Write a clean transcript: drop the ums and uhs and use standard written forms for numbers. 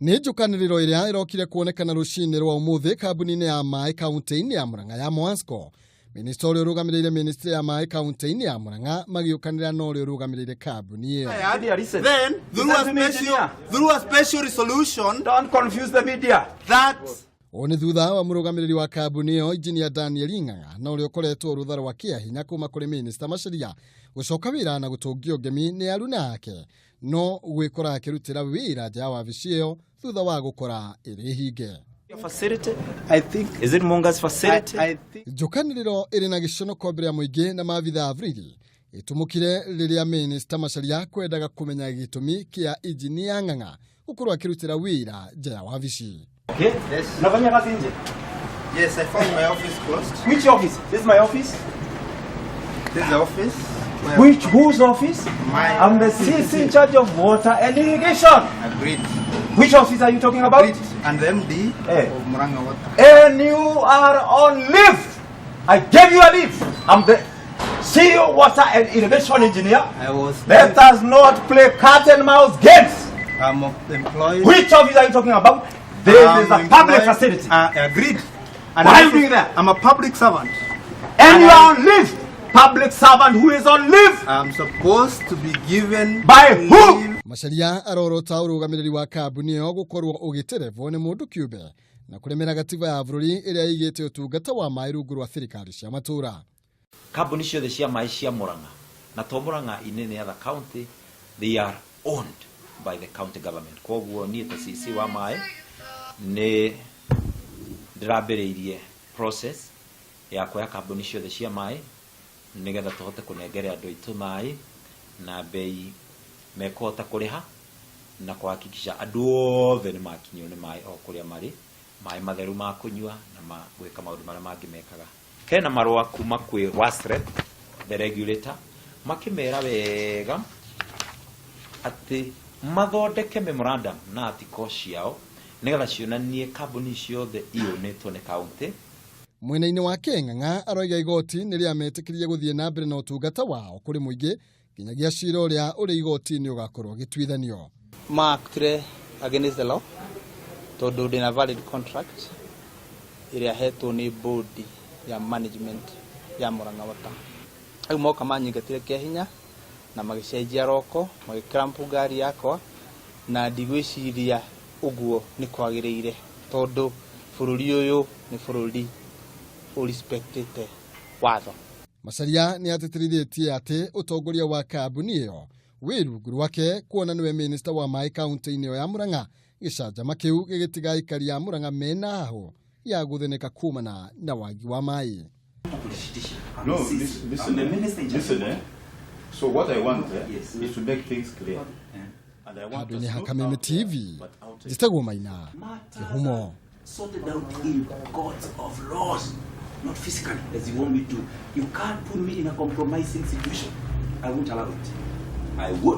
Nĩ njũkanĩrĩro ĩrĩa ĩrokire kuonekana rũcinĩ rwa ũmũthĩ kambuni-inĩ ya maĩ kaunti-inĩ ya Murang'a ya Mwasco. Minista ũrĩa ũrũgamĩrĩire ministry ya maĩ kaunti-inĩ ya Murang'a magĩũkanĩra na ũrĩa ũrũgamĩrĩire kambuni ĩyo. Then, through a special resolution, Don't confuse the media. that Ũũ nĩ thutha wa mũrũgamĩrĩri wa kambuni ĩyo Injinia Daniel Ng'ang'a na ũrĩa ũkoretwo rũtha rwa kĩahinya kuma kũrĩ minista Macharia gũcoka wĩra na gũtũngio ngemi nĩ aruna ake no gwĩkora akĩrutĩra wĩra nja ya wabici ĩyo thutha wa gũkora ĩrĩ hinge. Facility? I think Is it Munga's facility? I think Njũkanĩrĩro ĩrĩ na gĩconoko mbere ya mũingĩ na maabitha a borithi ĩtumũkire rĩrĩa minista Macharia kwendaga kũmenya gĩtũmi kĩa Injinia Ng'ang'a gũkorwo akĩrutĩra wĩra nja ya wabici. Okay. Yes. Unafanya kazi nje? Yes, I found my office closed. Which office? This is my office. This is the office. Which whose office? Mine. I'm the CC in charge of water and irrigation. Agreed. Which office are you talking about? Agreed. And the MD Eh. of Murang'a Water. And you are on leave. I gave you a leave. I'm the CEO water and irrigation engineer. I was. Let us not play cat and mouse games. I'm employed. Which office are you talking about? This I'm is a public employed. facility. Agreed. And What are you also- doing there? I'm a public servant. And you are on leave. Public servant who is on leave. I'm supposed to be given By who? leave. Macharia arorota ũrũgamĩrĩri wa kambuni ĩyo gũkorwo ũgĩterebwo nĩ mũndũ kĩũmbe na kũremera gatiba ya bũrũri ĩrĩa ĩigĩte ũtungata wa maĩ rungu rwa thirikari cia matũũra. Kambuni ciothe cia maĩ cia Murang'a na to Murang'a in any other county, they are owned by the county government. Koguo niĩ ta CC wa maĩ nĩ ndĩrambĩrĩirie process ya kuoya kambuni ciothe cia maĩ nĩgetha tũhote kũnengere andũ aitũ maĩ na bei mekũhota kũrĩha na kuhakikisha andũ othe nĩ makinyio nĩ maĩ o kũrĩa marĩ, maĩ matheru ma kũnyua na ma gwĩka maũndũ marĩa mangĩ mekaga. Hena marũa kuma kwĩ WASREB, the regulator, makĩmera wega atĩ mathondeke memorandum na article ciao nĩgetha cionanie kambuni ciothe iyũnĩtwo nĩ county. Mwena-inĩ wake Ng'ang'a aroiga igoti nĩ rĩametĩkĩrie gũthiĩ na mbere na ũtungata wao kũrĩ mũingĩ nginyagia cira ũrĩa ũrĩ igoti-inĩ ũgakorwo ũgĩtuithanio. Maactire against the law tondũ ndĩna valid contract ĩrĩa hetwo nĩ board ya management ya Murang'a Water. Rĩu moka manyingatire kĩa hinya na magĩcenjia roko, magĩclamp ngari yakwa, na ndigwĩciria ũguo nĩ kwagĩrĩire tondũ bũrũri ũyũ nĩ bũrũri ũrespectĩte watho. Macharia nĩ atĩtĩrithĩtie atĩ ũtongoria wa kambuni ĩyo wĩ rungu rwake kuona nĩwe minista wa maĩ kaunti-inĩ ĩyo ya Murang'a, gĩcanjama kĩu gĩgĩtiga aikari a Murang'a mena hahũ ya gũthĩnĩka kumana na wagi wa maĩ. No, listen, listen, eh? Listen, eh? So what I want is to make things clear. And I want Handũ-inĩ us ha not Kameme out there, TV but out there. njĩtagwo Maina Kĩhumo. Sorted out in courts of laws, not physically, as you want me to. You can't put me in a compromising situation. I won't allow it. I won't.